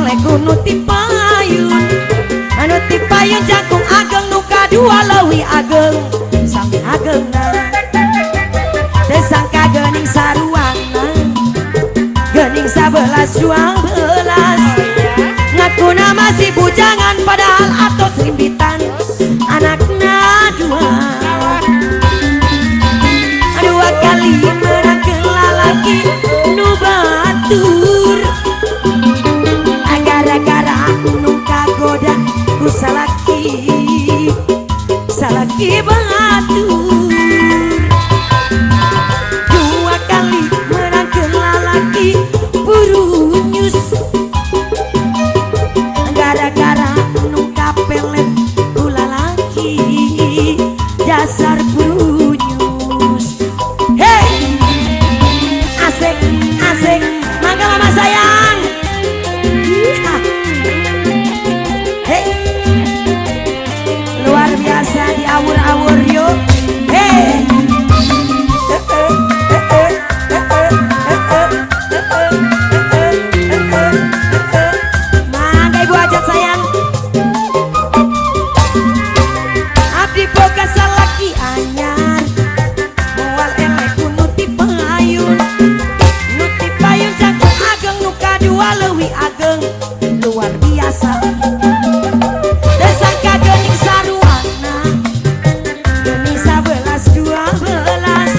eleh ku nu ti payun, anu ti payun jangkung ageng, nu kadua leuwih ageng, sami ageungna. Teu sangka geuning saruana, geuning 11 12. Ngakuna masih bujangan, padahal atos rimbitan, anakna dua. Dua kali meunangkeun lalaki nu batur, gara-gara nu kagoda ku salaki, salaki batur. Dua kali meunangkeun lalaki purunyus, gara-gara nu kapelet ku lalaki dasar purunyus. Hey, asik asik, mangga mama sayang. Iya. Hey, luar biasa di awur-awur yuk. Hey. Eh, eh, eh, eh, eh, eh, eh, eh, eh, eh, eh, eh, eh. Mangga ibu hajat sayang. Abdi boga salaki anyar, moal eleh ku nu ti payun, nu ti payun jangkung ageng, nu kadua leuwih ageng, luar biasa. Teu sangka geuning saruana, geuning 11 12.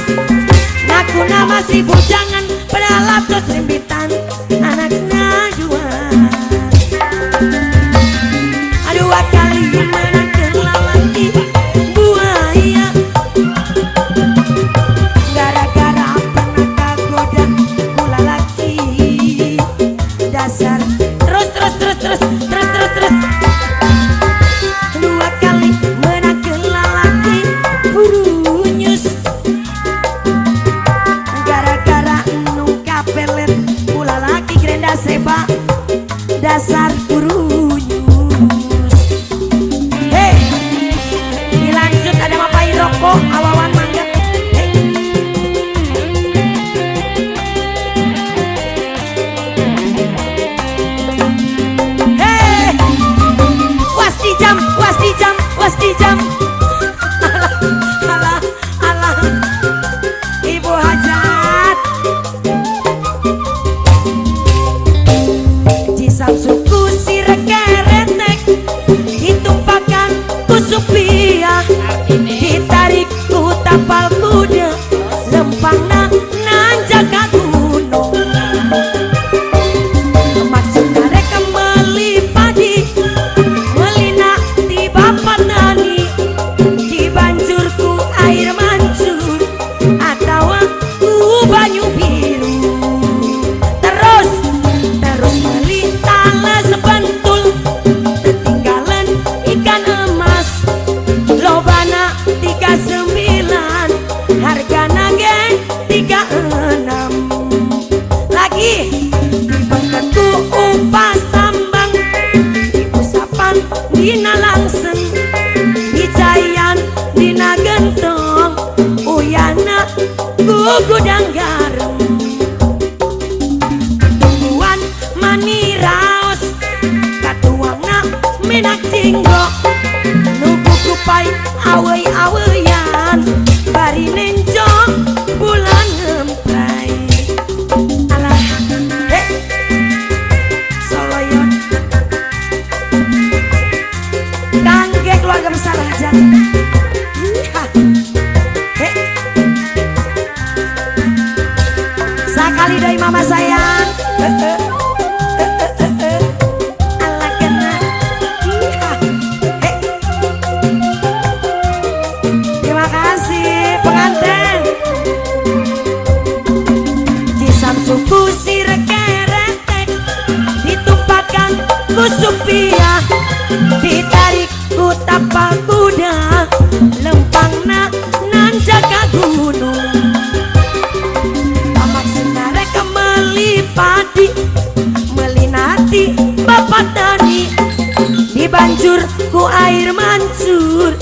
Ngakuna masih bujangan, padahal atos rimbitan, anakna dua. Dua kali meunangkeun lalaki buaya, gara-gara pernah kagoda ku lalaki dasar. Terus terus terus terus terus terus terus. Dua kali meunangkeun lalaki purunyus, gara-gara nu kapelet ku lalaki grenda seba dasar purunyus. Hei, dilanjut ada mapai rokok awawan, mangga. Hey. Hei, was di jam, was di jam, was di jam. Alah, alah, alah. Ibu hajat. Cisam suku sirekeretek, ditumpakan ku supiah, ditarik ku tapal kuda, lempangna nanjak ka gunung. Maksudna rek meuli padi, meulina ti bapak tani, dibanjur ku air mancur atawa ku banyu biru. Terus terus meuli tales bentul, ketinggalan ikan emas, lobana 39, hargana ge 36. Lagi dibengket ku upas tambang, diusapan dina langseng, dicayan dina gentong, uyahna ku gudang garam. Tungguan maniraos, katuangna menak jinggo, nu kukupai awey-aweyan, bari nenjo bulan ngempray. Alah, he, soloyon kangge keluarga besar hajat. Iya. He. Sakali deui mama sayang. Eh, eh. Eh, eh, eh, eh. Alah kena. Iya. He. Terima kasih pengantin. Cisam suku sirekeretek, ditumpakan ku supiah, ditarik ku tapal kuda, lempangna nanjak ka gunung. Maksudna rek meuli padi, meulina ti bapak tani, dibanjur ku air mancur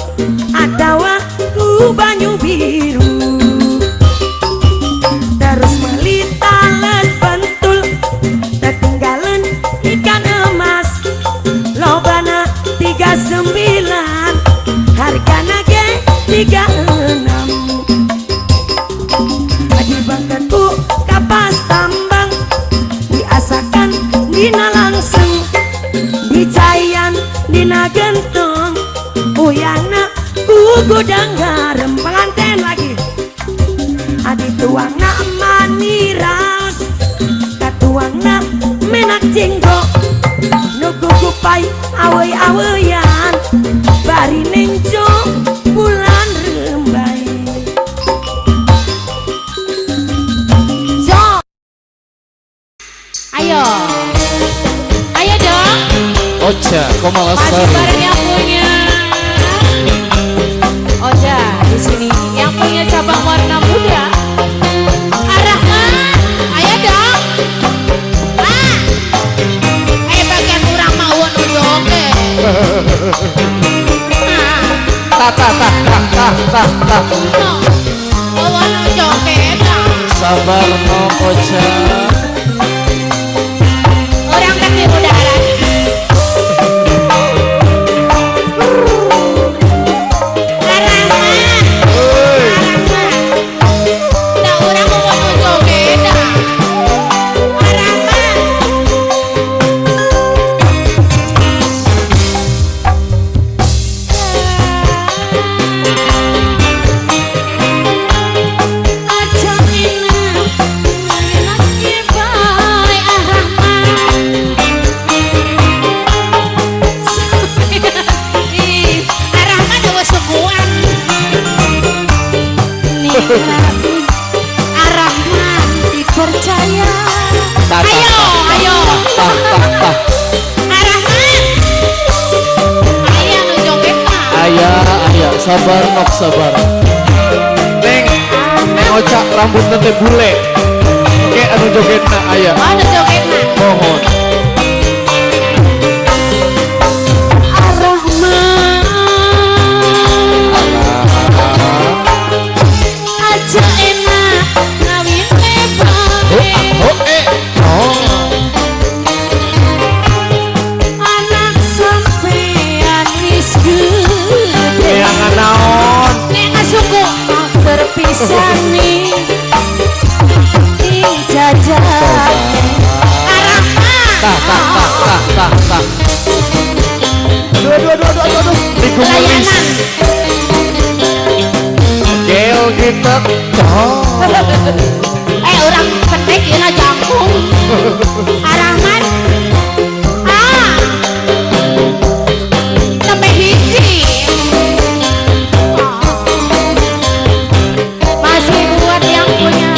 atawa ku banyu biru. Terus meuli tales bentul, ketinggalan ikan. Dina langsung dicaian dina gentong uyahna ku gudang garam pengantin lagi adi tuangna maniraos katuangna menak jinggo nuku kupai awey-aweyan bari nengjo bulan rembai. Jo. Ayo. Ayo dong. Ocha Masih Komalasari. Bareng yang punya Ocha di sini, yang punya cabang warna muda. Arahman, ayo dong. Pak. Eh, bagian urang mah euweuh nu joget. Ah, Ta ta ta ta ta ta ta. No. Euweuh nu joget ah. Sabar no Ocha. Urang teh di udara. Arahman. Hei. Arahman. Da urang euweuh nu joget ah. Arahman. Aja enak, enak bae Arahman. Ih, Arahman euweuh sukuan. Arahman dipercaya. Ta ta Ayo, ayo. ta ta ta. Arahman. Aya nu joget mah. Aya aya sabar nok sabar. Neng Neng Ocha rambutna teh bule. Ke anu jogetna aya. Oh, nu joget mah. Mohon. Arahman Alah. aja enak ngawin Oh, bae. oh, eh. Oh. Anak sampean wis gede. Neangan naon? Nek ngasuku. Terpisah nih ing jajan. Arahman. Ta ta ta ta ta ta. Aduh aduh aduh aduh aduh aduh. Niku melis. Layanan. Gel kita. Oh. Eh, urang pendek ieu jangkung. Arahman. Ah. Nembe hiji. Ah. Masih buat yang punya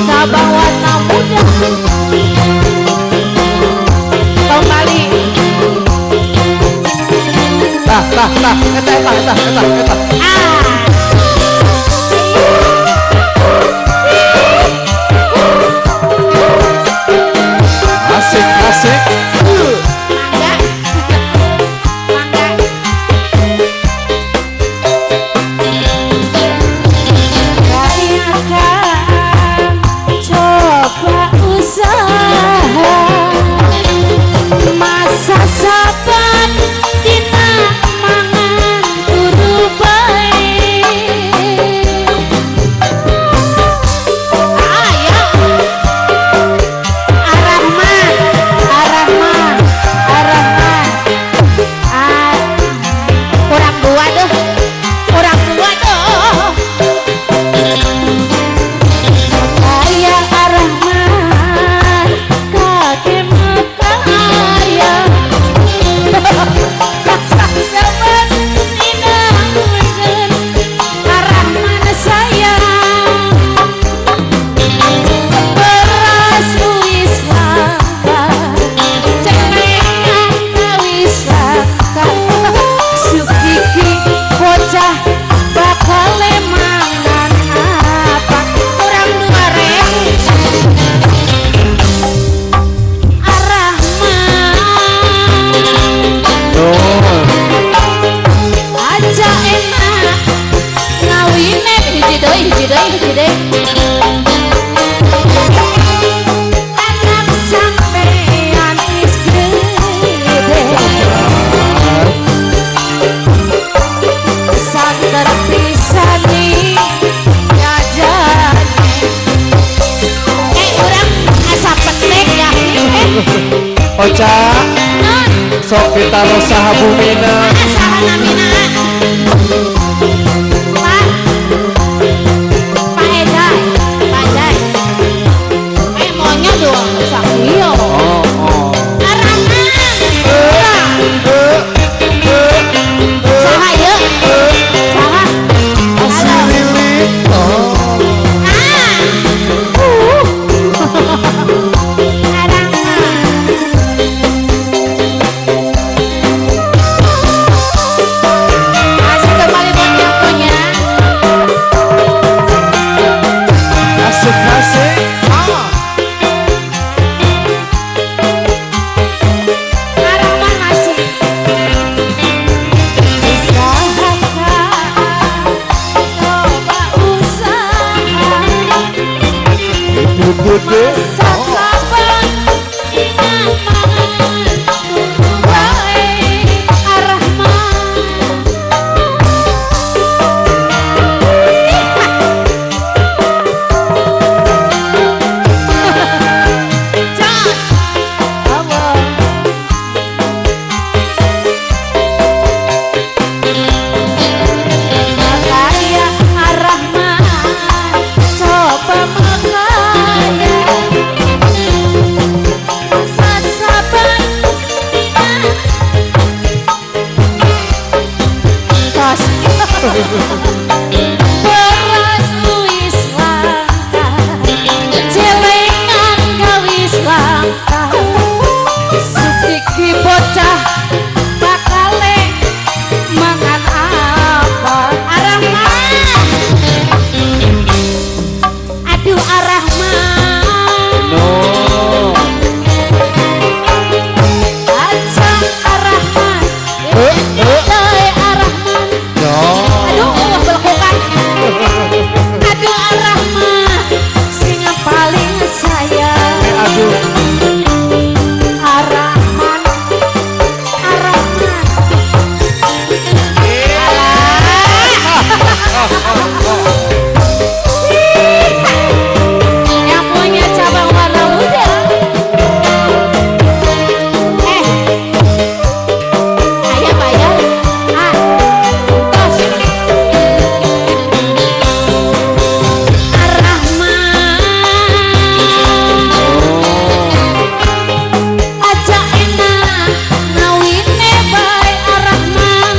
cabang warna muda. Kembali. Ta ta ta. Eta eta eta eta eta. Ah. Asik asik. Mangga. Mangga. Kayakan coba usaha masa saban dina mangan turu bae. Ah, ya. Arahman, Arahman, Arahman. Ah, Kurang dua deh. Kurang dua deh. Kaya Arahman, kakek kaya. Saban dina mangan Arahman sayang. Beras wis langka, celengan wis langka. Sukiki bocah bakal mangan apa? Kurang 2.000. Arahman Nuh. aja enak ngawine Hiji deui, hiji deui, hiji deui. Anak sampean wis gede. Santer pisan nih jajane. Eh, urang asa pendek ya. Eh, Ocha Oca. Sok ditaruh saha bumina. Saha namina? Pak. Pak Ejai, Pak Ejai. Monyet doang sakio. Oh, oh. Arangan. Saha ieu? Saha? Halo. Oh. Ah. Arangan. Asik kembali buat yang punya. Asik asik. Ah. Arahman masih. Usahakan, coba usaha. Itu gede. Masa sabar ingat mangan turu bae Arahman. Jos. Allah. Makaya Arahman, coba makaya. Masa sabar ingat. Tos. Beras wis langka, celengan gawis langka. Sukiki bocah bakale mangan apa? Arahman. Aduh Arahman. No. Aja Arahman, Eh, eh. doi Arahman. No. Aduh, Allah belekukan. Aduh Arahman, sing paling sayang. Aduh. Arahman, Arahman. Yang punya cabang warna muda. Eh. Ayah bayar. Ah. Tos. Arahman. Aja enak ngawine bae Arahman.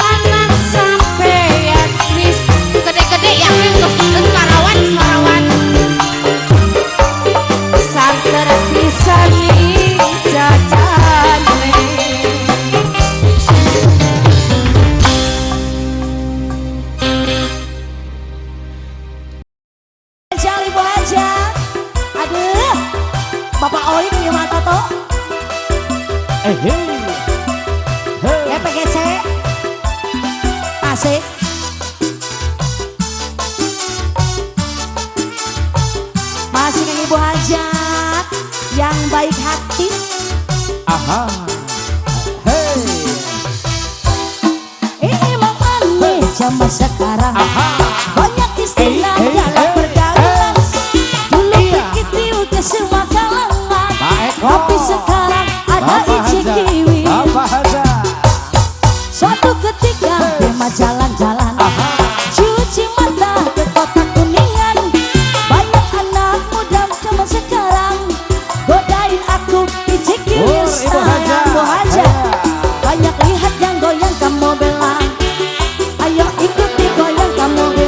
Anak sampeyan wis Gede-gede yang terus terus parawan, parawan. santer pisan jajane. Jali Bu Haja. Aduh. Bapak Oing ieu mah Toto. Eh, hey. Hey. EPGC. Tasik. Masih dengan Ibu Hajat yang baik hati. Aha. Hey. Ini emang aneh zaman sekarang. Aha. Banyak istilah Eh, eh, dalam eh, pergaulan. Dulu Iya. begitu ke semua kalangan. Pak Eko. Tapi sekarang ada Bapak isi Haja. kiwi. Bapak Haja. Suatu ketika Bema jalan-jalan, Aha. cuci mata ke kota Kuningan. Banyak anak muda zaman sekarang godain aku isi kiwi Oh, Ibu Haja. sayang. Bu Haja. Haja. Banyak lihat yang goyang kamu bela. Ayo ikuti goyang kamu bela.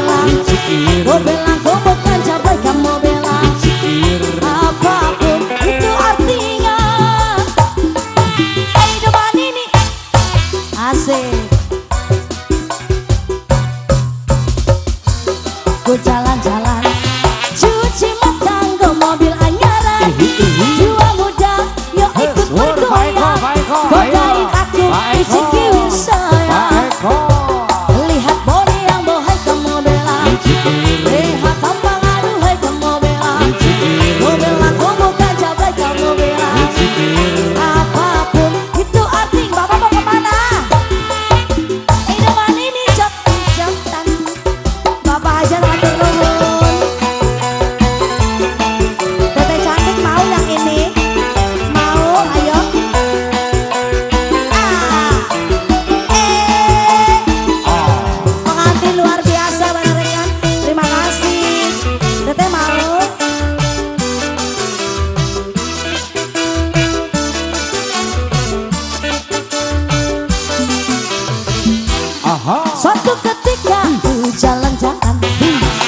Suatu ketika ku jalan-jalan,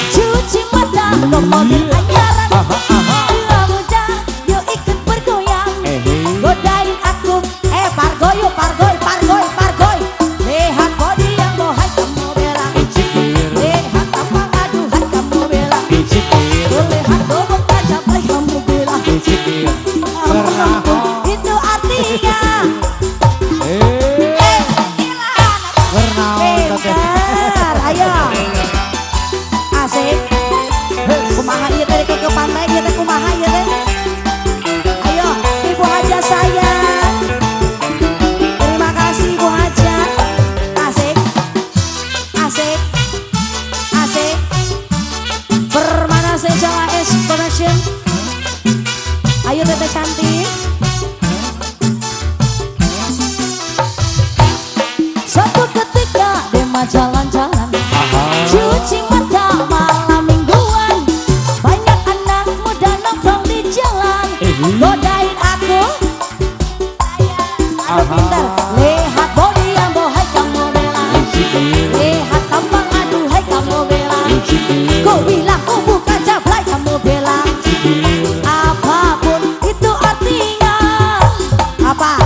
cuci mata ke mobil anyaran. Tua muda, yuk ikut bergoyang. Godain aku, pargoy yuk, pargoy, pargoy, pargoy. Lihat body yang bohai kamu bela. Lihat tampang aduhai kamu bela. Lihat tubuh tajam kamu bela. Ampun, itu artinya. Pintar, ayo. Asik. Kumaha ieu teh ke pantai ieu teh kumaha ieu teh. Ayo, Ibu Haja sayang. Terima kasih Ibu Haja. Asik. Asik. Asik. Permana Secala S Production. Ayo teteh cantik. Suatu ketika Dema jalan-jalan, cuci mata malam mingguan. Banyak anak muda nongkrong di jalan, godain aku. Aduh pintar. Lihat body yang bohai kamu bela. Lihat tampang aduhai kamu bela. Ku bilang ku bukan jablay kamu bela. Apapun itu artinya. Apa?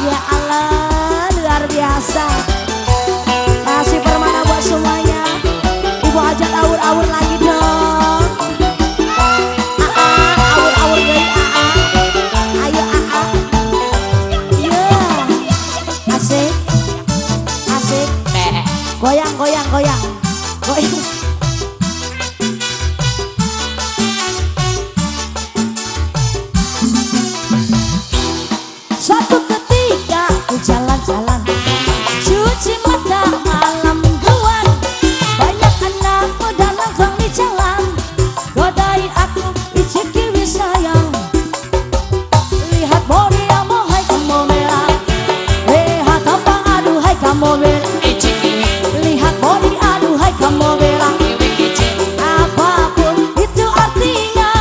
Ya Allah, luar biasa. Kasih permana buat semuanya. Ibu Hajat awur-awur lagi dong. Aa, awur-awur deui aa. Ayo aa. Ya. Asik. Asik. Goyang, goyang, goyang. Goyang. Suatu ketika ku jalan-jalan, cuci mata malam mingguan. Banyak anak muda nongkrong di jalan, godain aku iciki wis sayang. Lihat body yang bohai kamu merah. Lihat tampang aduhai kamu merah. Lihat body aduhai kamu merah. Apapun itu artinya.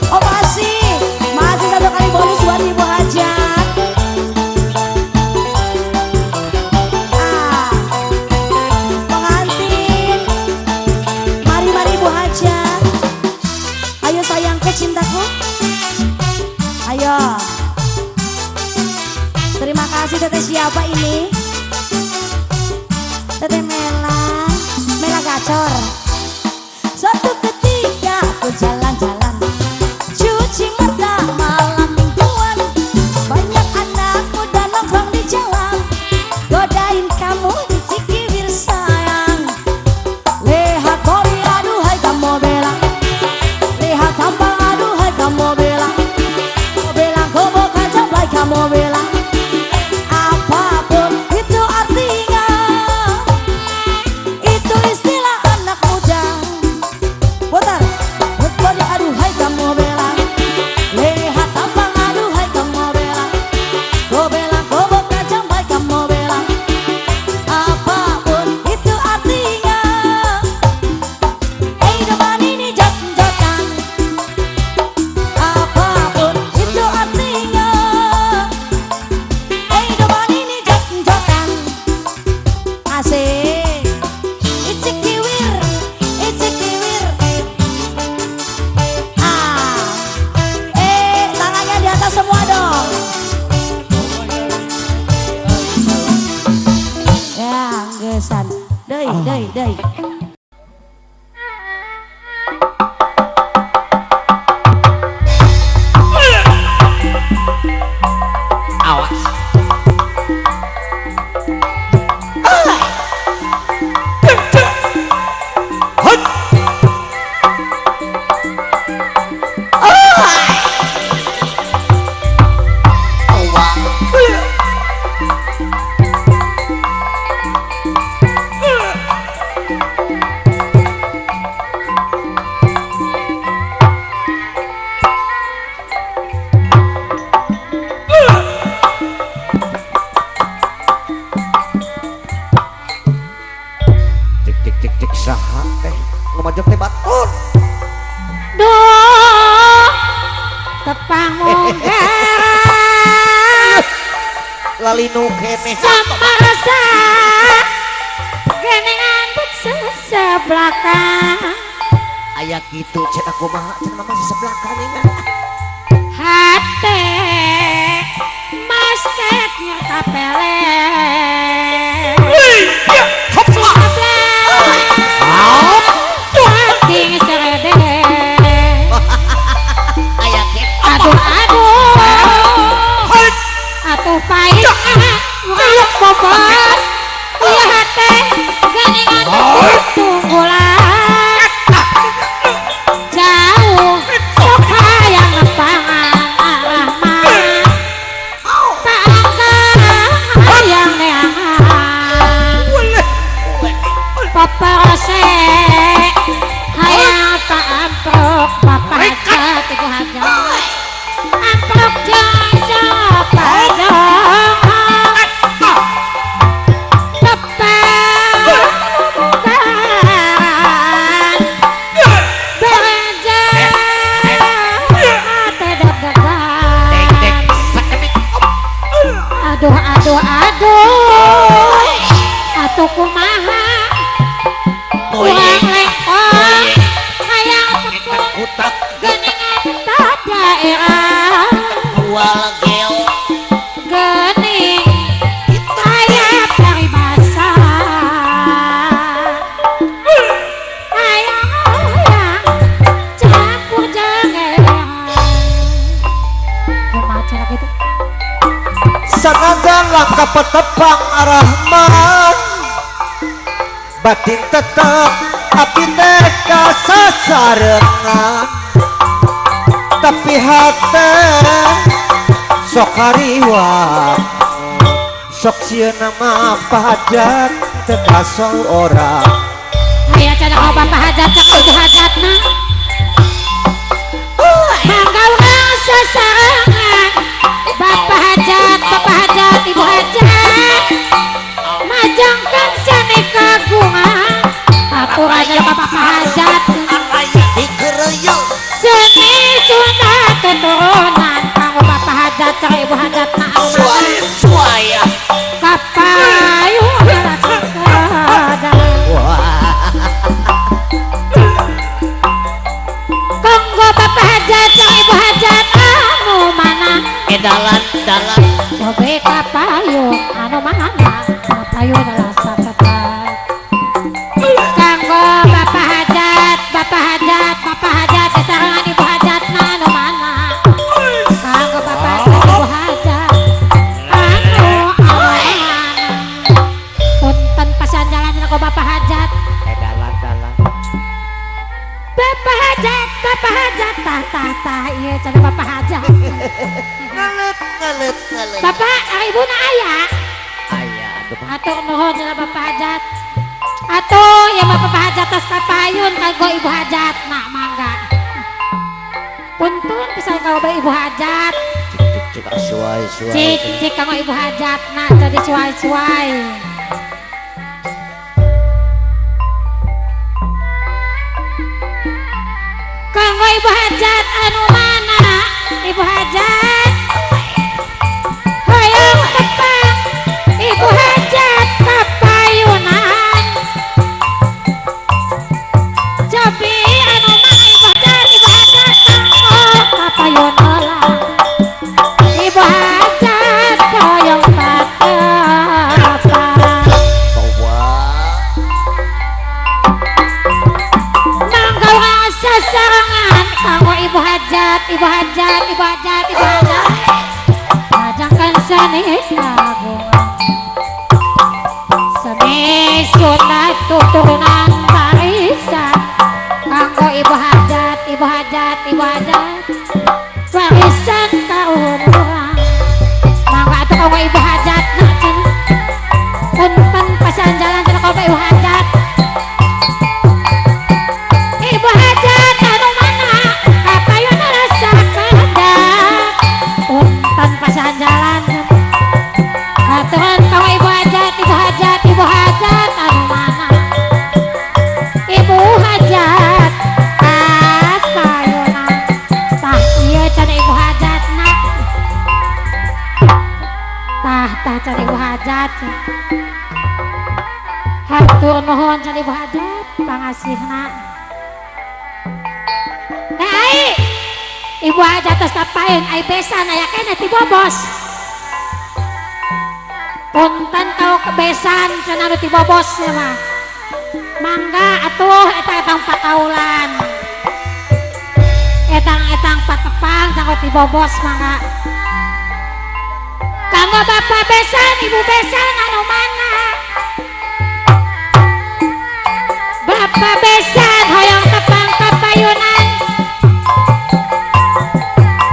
Oh masih, masih satu kali bonus buat Ibu Hajat. Ah, pengantin, mari mari Ibu Hajat. Ayo sayangku cintaku, ayo. Terima kasih teteh siapa ini? Teteh Mela, Mela Gacor. Suatu ketika aku jalan-jalan, cuci mata malam mingguan. Banyak anak muda nongkrong di jalan, godain kamu di Cikiwir sayang. Lihat body aduhai kamu bela. Lihat tampang aduhai kamu bela. Bilang ku bukan jablay kamu bela. Apapun itu artinya. Itu istilah anak muda. Putar. Body aduhai kamu bela. Lihat tampang aduhai kamu bela. Ku bilang ku bukan jablay kamu bela. Apapun itu artinya. Depan ini jot-jotan. Apapun itu artinya. Depan ini jot-jotan. Asik. Icikiwir, icikiwir. Ah. Tangannya di atas semua dong. Ya, gesan. Deui, deui, deui. Awas. lalinu keneh samarasa genengan sesebelakan aya kitu cenah kumaha cenah mah sesebelakan ingat hate masket nyerta pele saking serede aya kitu aduh aduh atuh pahit urang bobos ieu hate geningan tunggulan jauh sok hayang nepangan arahman paangga hayang neangan paparose hayang paamprok bapak hajat ibu hajat amprok jeung sapadong tepangan bereja deg-degan aduh aduh aduh atuh kumaha urang lengkong hayang tepung geningan daerah gening aya paribasa hayang hayang campur jangan kumaha cara gitu sanajan langkah petepang arahman batin tetep api teh kasasarengan tapi hate sok hariwang sok sieun mah pahajat teu kasorang aya cenah ka bapak hajat cak ibu hajatna mangga urang sasarengan bapak hajat ibu hajat majangkan seni kagungan aturan bapak hajat seni Sunda keturunan kanggo bapak hajat cak ibu hajatna kapayun kanggo bapak hajat cak ibu hajat anu mana edalan dalan cobe kapayun anu mana kapayun rasa tepat kanggo bapak hajat bapak hajat bapak hajat sarangan ibu hajat anu mana kanggo bapak hajat ibu hajat anu mana punten pasan jalan kanggo bapak hajat edalan dalan bapak hajat tah tah tah ieu cenah bapak hajat ngelet ngelet ngelet bapak ibuna aya aya atuh atur nuhun cenah bapak hajat atuh ya bapak hajat tas kapayun kanggo ibu hajat nak mangga punten pisan kanggo ibu hajat cik cik suai suai cik cik kanggo ibu hajat nak jadi suai suai kanggo ibu hajat anu mana ibu hajat hayang tepang ibu hajat kapayunan cobi anu mana ibu hajat kanggo kapayun heula ibu hajat hoyong patepang mangga urang sasarengan kanggo ibu hajat ibu hajat ibu hajat ibu hajat majangkan seni kagungan seni Sunda tuturunan barisan kanggo ibu hajat ibu hajat ibu hajat warisan kaum urang mangga atuh kanggo ibu hajat nah cenah punten pasan jalan cenah kanggo ibu hajat ibu hajat anu mana kapayun rasa kehendak punten pasan jalan aturan kanggo ibu hajat ibu hajat ibu hajat anu mana Tah cari Ibu Hajat. Hatur nuhun cari Ibu Hajat pangasihna. Nah ai Ibu Hajat tos tapaeun ai besan aya keneh ti bobos. Punten kau kebesan cenah nu ti bobos ya mah. Mangga atuh eta-etang pataulan. Etang-etang patepang canggo ti bobos mangga. Kanggo bapak besan, ibu besan anu mana? Bapak besan hoyong tepang kapayunan.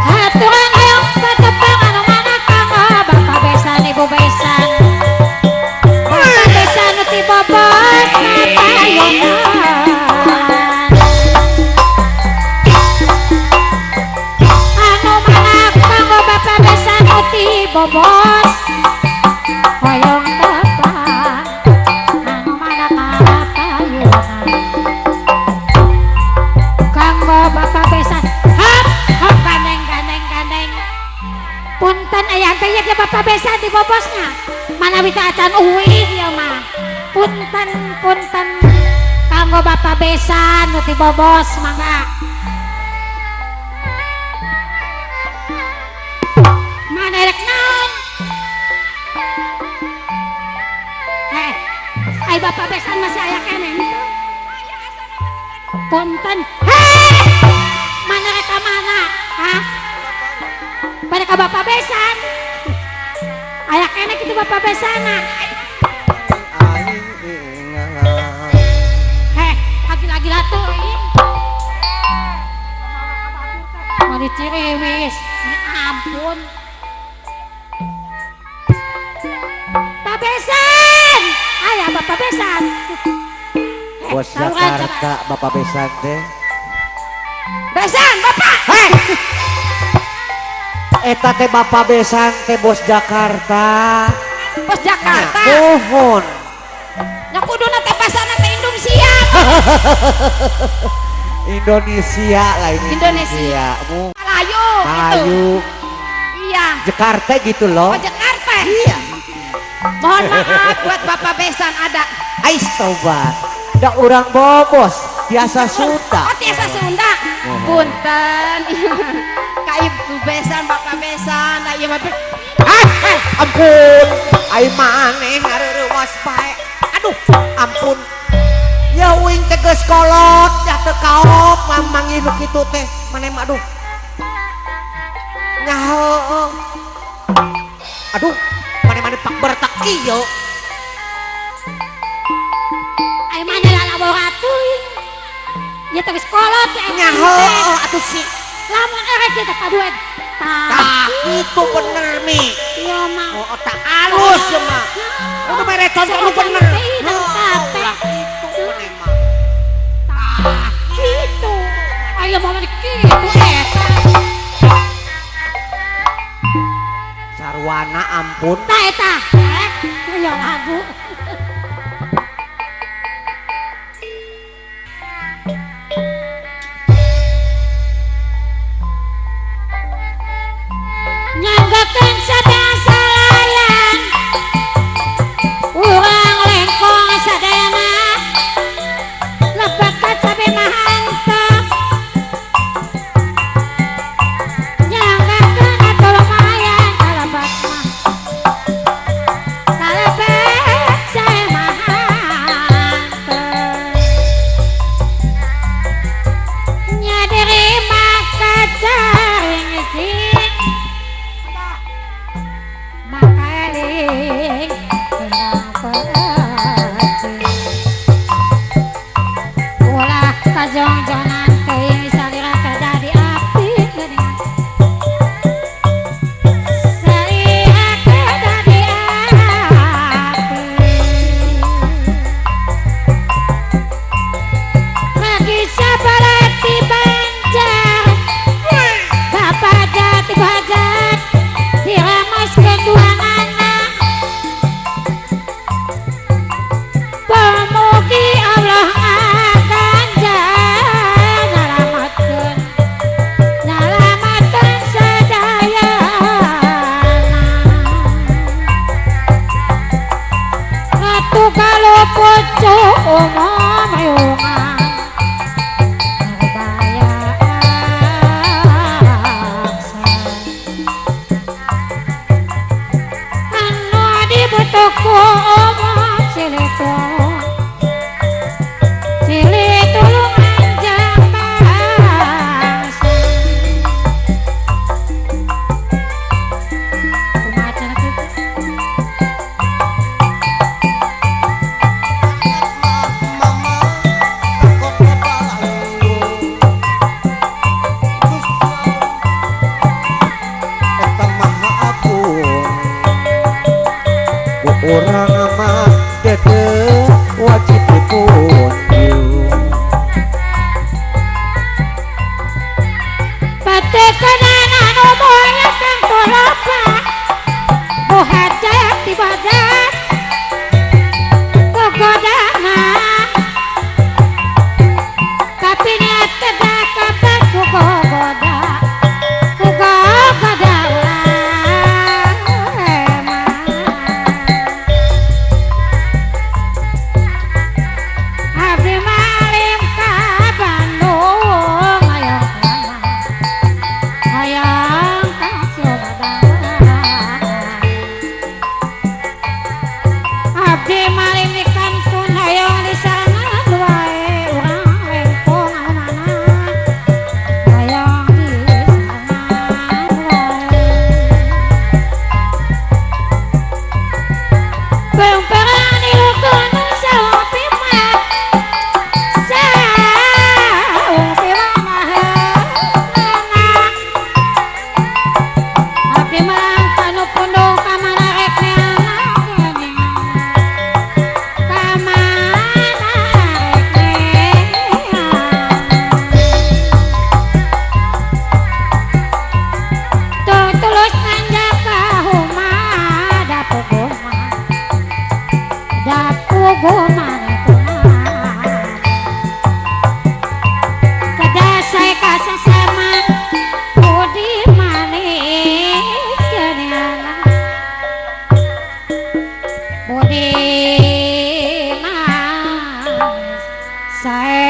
Haturan hoyong patepang anu mana kanggo bapak besan, ibu besan. Bapak besan nu ti bobos kapayunan. Anu mana kanggo bapak besan nu ti bobos hoyong tepang anu mana kapayunan. Kanggo bapak besan hap hap gandeng gandeng gandeng. Punten aya teh ieu bapak besan di bobosna. Manawi teh acan uwih ieu mah. Punten punten kanggo bapak besan nu ti bobos mangga. Mana rek naon? Ai bapak besan masih aya keneh henteu? Punten. Heh! Mana rek ka mana? Hah? Pada ka bapak besan. Aya keneh kitu bapak besana. Heh, lagi-lagi teuing. Mari ciriwis. Ampun. Pak besan. Aya bapak besan. Bos Jakarta bapak besan teh. Besan bapak. Heh. Eta teh bapak besan teh bos Jakarta. Bos Jakarta. Mohon. Nya kuduna teh pasana teh Indonesia. Indonesia lah ini. Indonesia. Melayu gitu. Iya. Jakarta gitu loh. Oh Jakarta. Iya. Mohon maaf buat bapak besan ada. Ais tobat. Da urang bobos biasa Sunda. Oh biasa Sunda. Punten. Ka ibu besan bapak besan. Da ieu mah. Ah, ampun. Ai maneh ngareurewas bae. Aduh, ampun. Ya uing teh geus kolot, ya teu kaop mamang nu kitu teh. Maneh mah aduh. Nyaho. Aduh, maneh-maneh pak bertak kieu. Ai maneh lalabor atuh. Ya teh geus kolot ya nyaho atuh si. Lamun erek ieu teh paduet. Tah kitu bener mi. Ieu mah. Oh, tak alus ieu mah. Kudu mere contoh nu bener. Ulah kitu maneh mah. Tah kitu. Aya mah kitu eta. Sarwana ampun. Tah eta. Aya lagu. Nyanggakeun sadaya urang lengkong sadayana lebet ka cabe mahantep. Nyanggakeun atuh lumayan kalebet mah kalebet sae mahantep. Nyadiri maka jaring jing makaeling kendang peuting. Ulah kajongjonan teuing salira kada di api geuningan. Salira kada di api. Lagi sabarati Banjar. Bapak jati hajat diramaskeun dua anak. Urang mah dede wajib dipunjung. Patekenan anu moya kang tolopa Bu hajat di hajat gogodana tapi niat kedah kapan ku gogoda ku gogoda ulah emang. Abdi malim ka Bandung hayang kana hayang ka Sumedang. Abdi malim di kantun hayang di sarangan wae urang lempong anu mana hayang di sarangan wae. Perang di gunung saung pima saung pima maheulana. Abdi malang kanu pundung ka mana rek neangan geuningan ka mana rek neangan. Tong tulus nanjak ka rumah dapuguh mah dapuguh manehna. Kedah sae ka sasama budi manis geuningan budi manis sae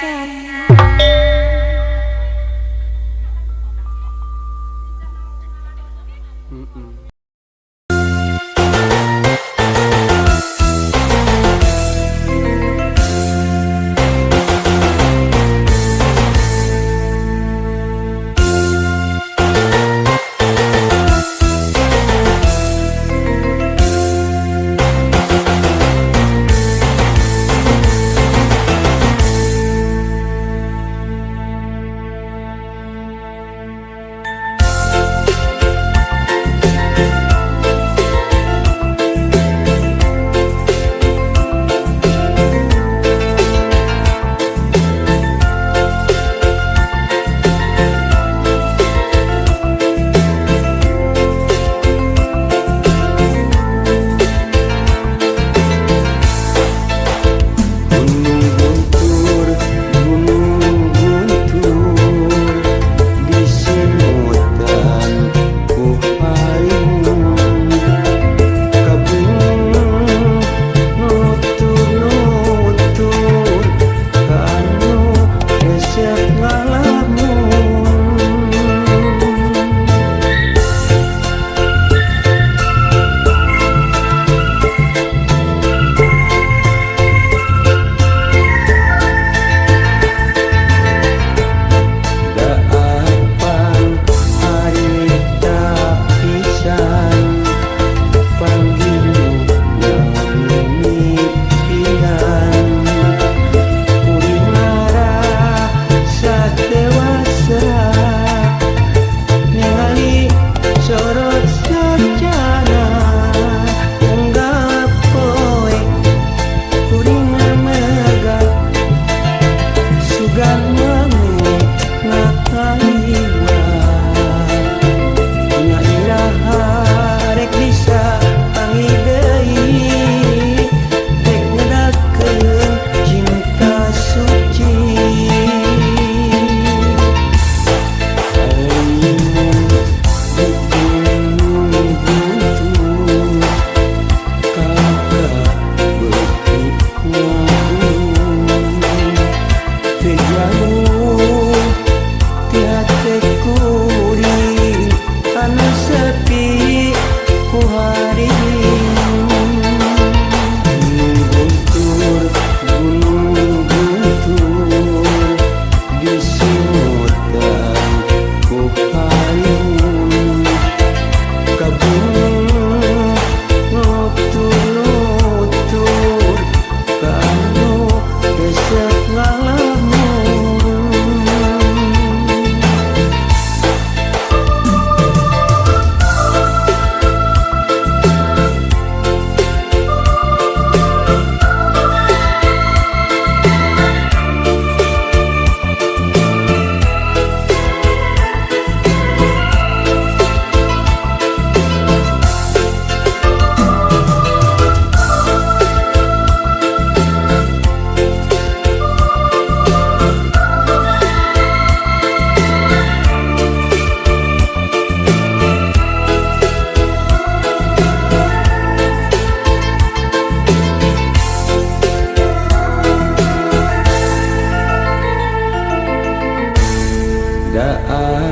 semua.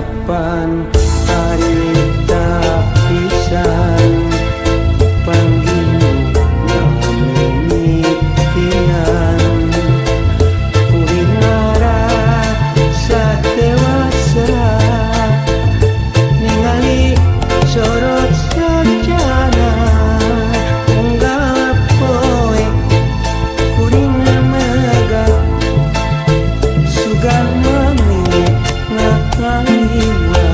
Kapan harita pisan panggil mimitian kuring ngarasa dewasa ningali sorot sajana unggal poe kuring megat sugan meni ngaliwat.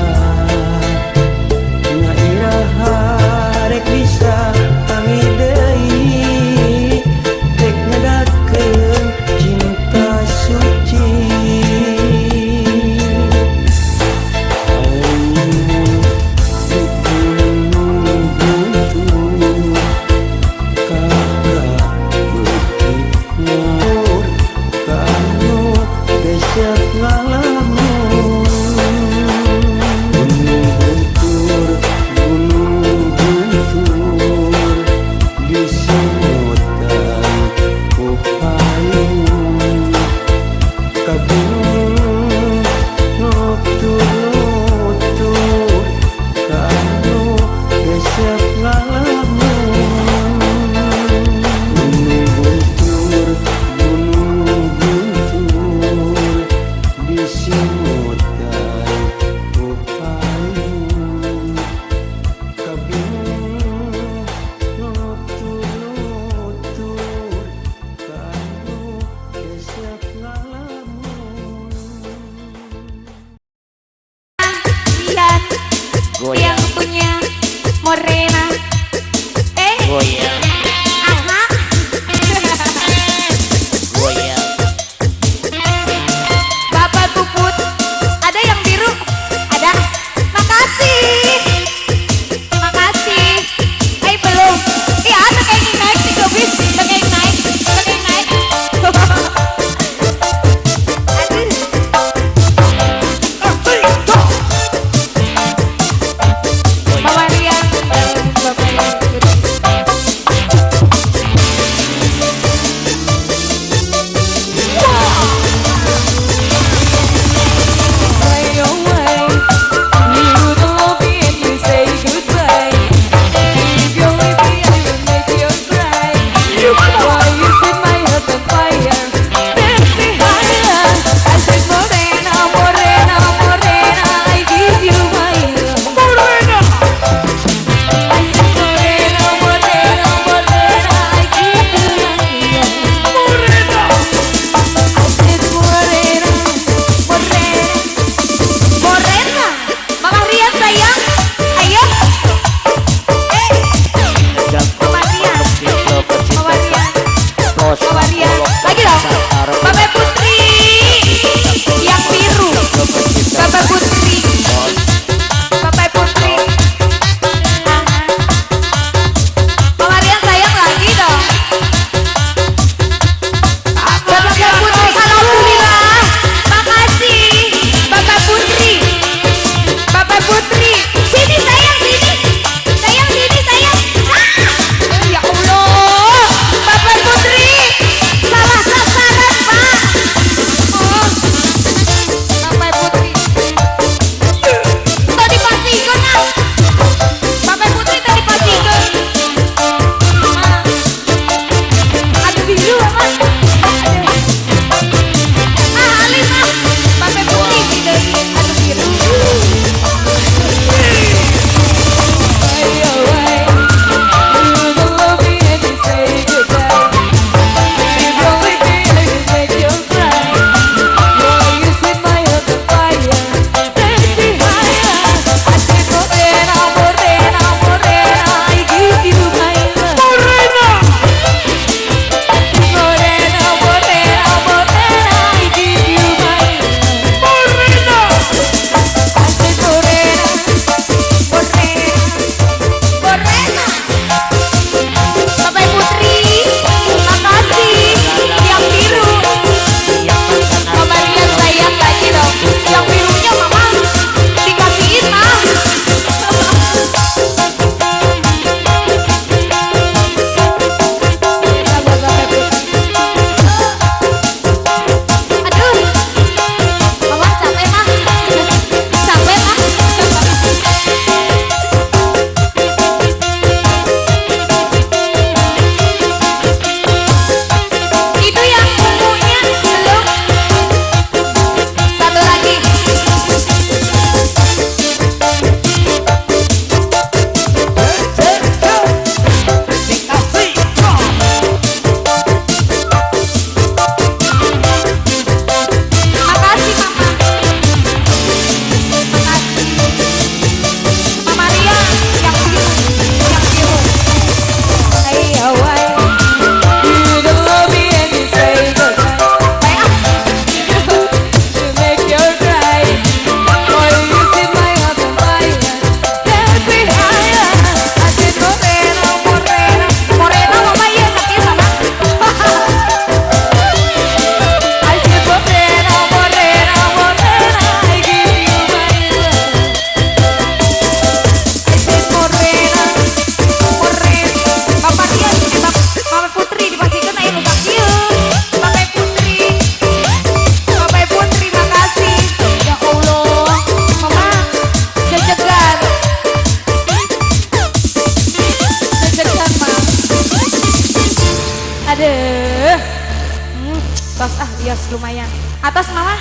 Wios lumayan. Atos mama.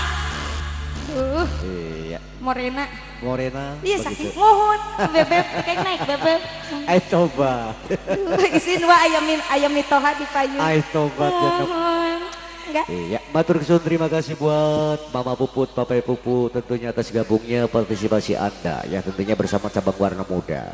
Iya. Morena. Morena. Iya saking mohon bebeb kayak naik bebeb. Ay tobat. Isin wa ayam mitoha di payung. Ay tobat ya. Enggak. Iya, matur suwun terima kasih buat Mama Puput, Papa Puput tentunya atas gabungnya partisipasi Anda ya tentunya bersama cabang warna muda.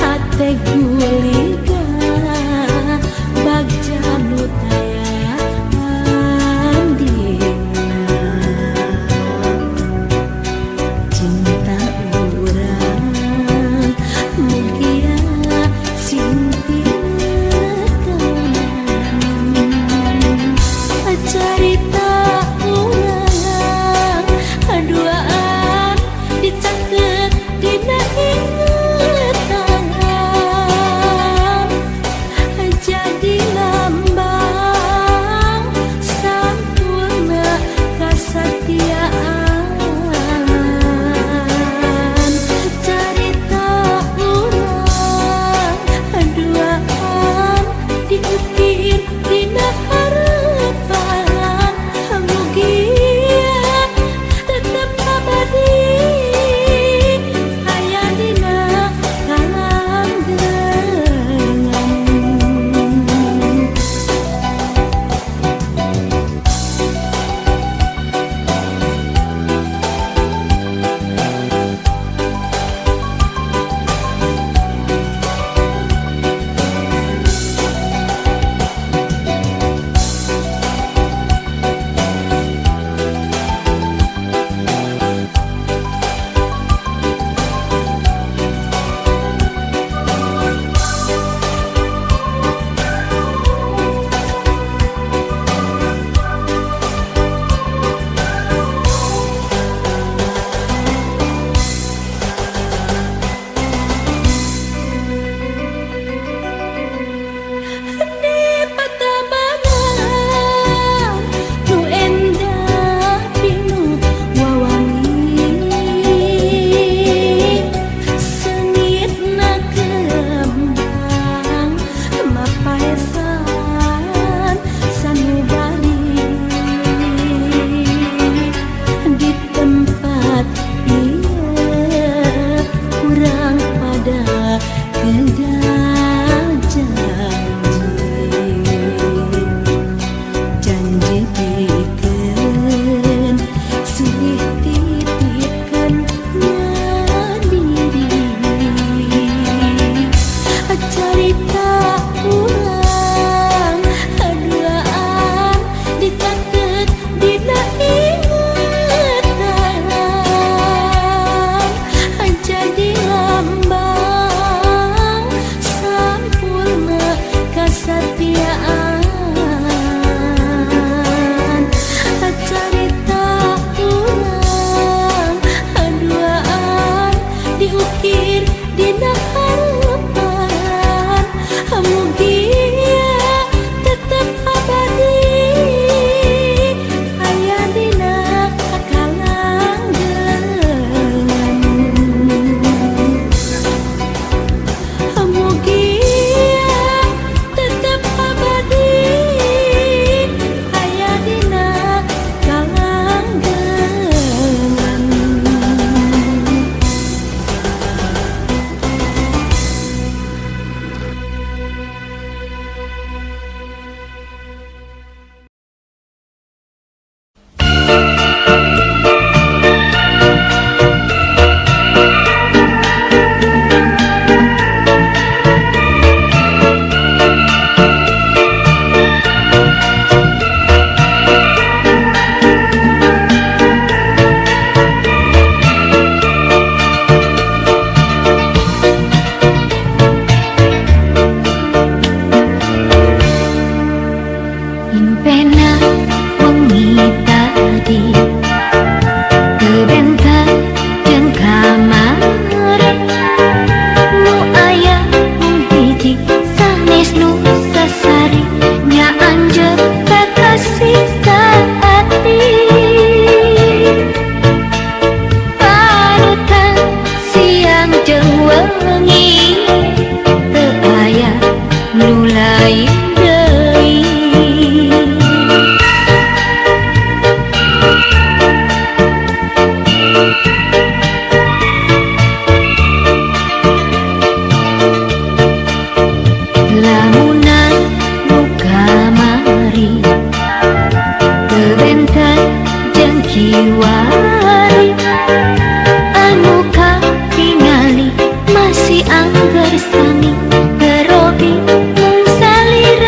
Hate guliga bagja Lain deui. Lamunan nu kamari teu benten jeung kiwari, anu katingali masih angger sami, terobi mung salira.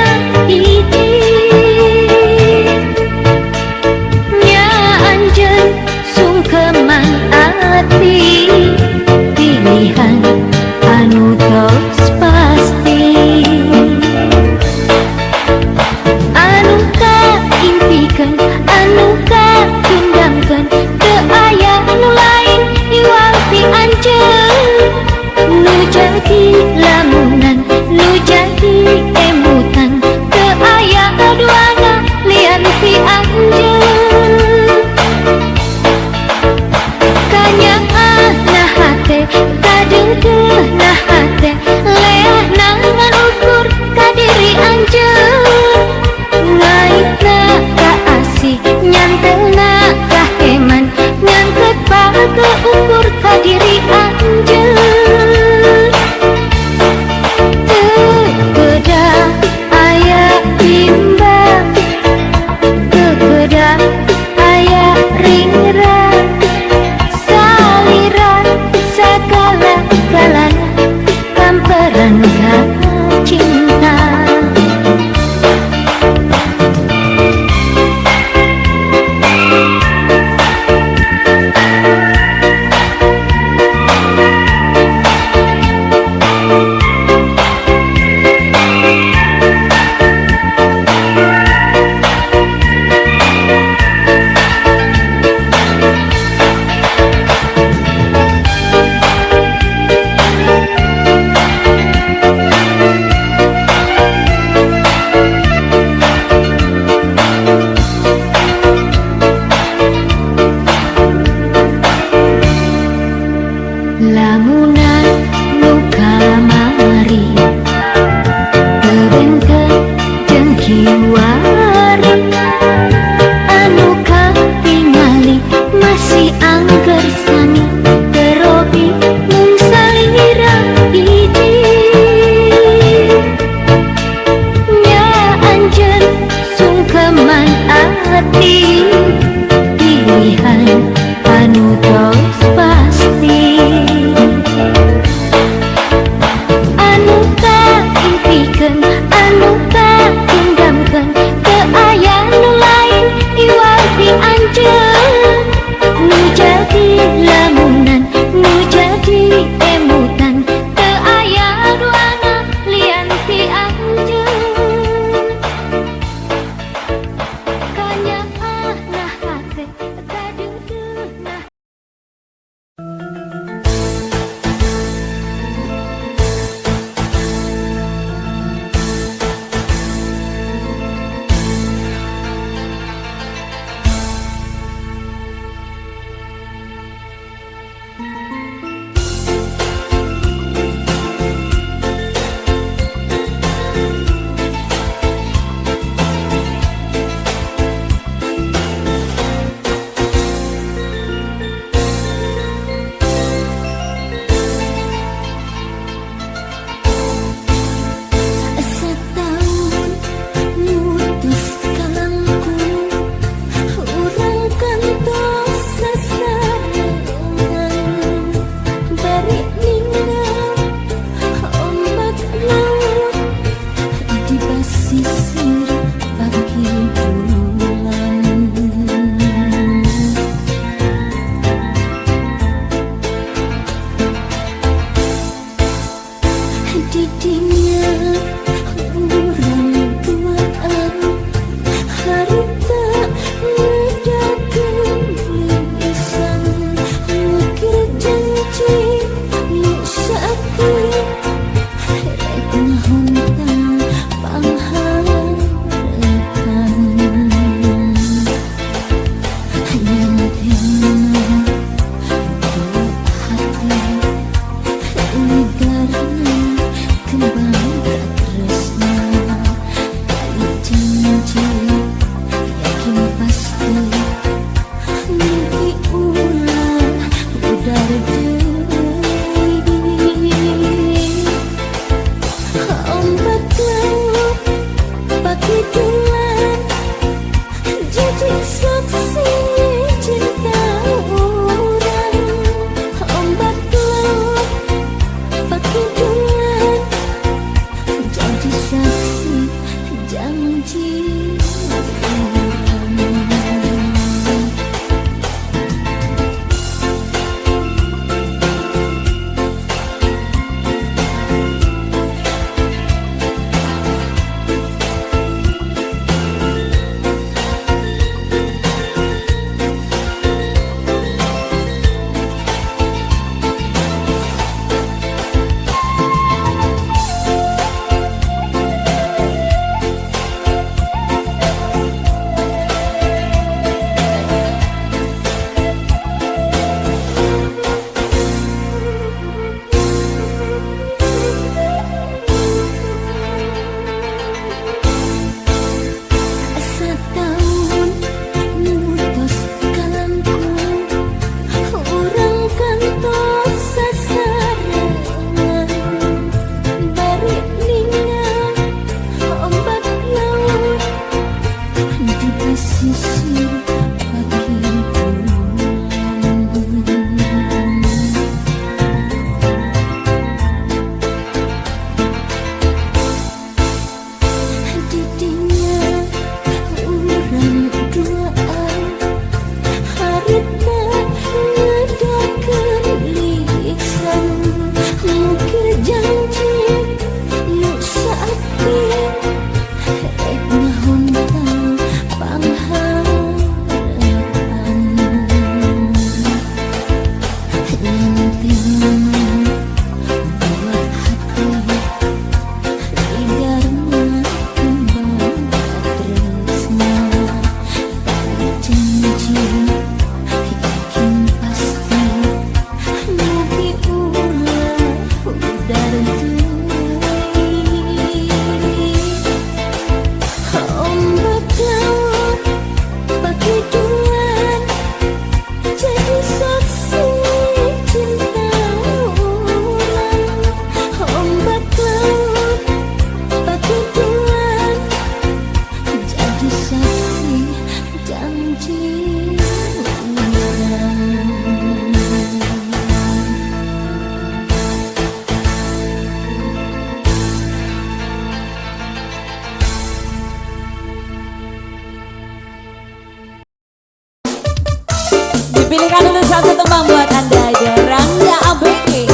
Pilihkan dulu satu tembang buat Anda aja, Rangga ABG.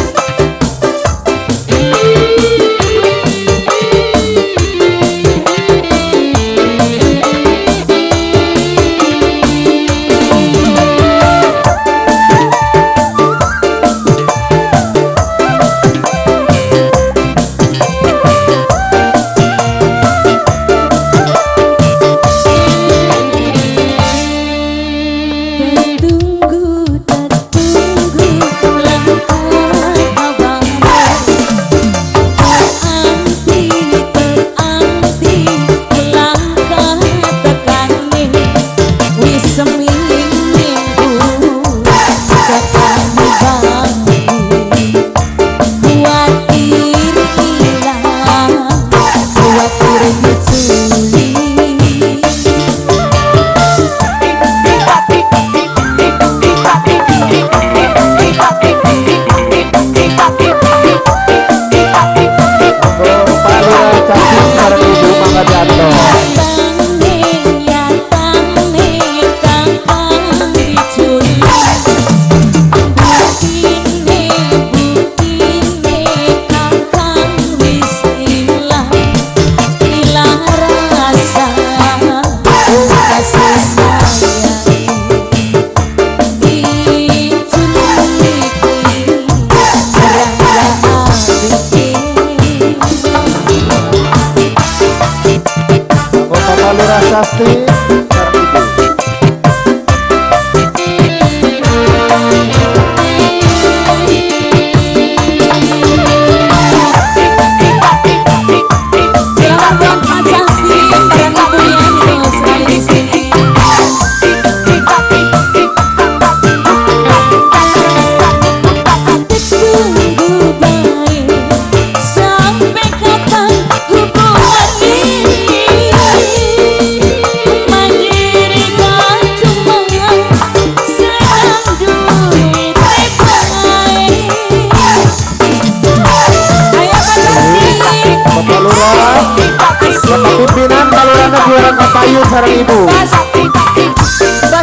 Pimpinan Kalurahan Juara Kapayu sareng Ibu. Bos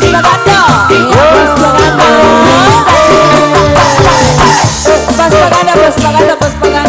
Bagando. Bos Bagando. Bos Bagando, Bos Bagando, Bos Bagando.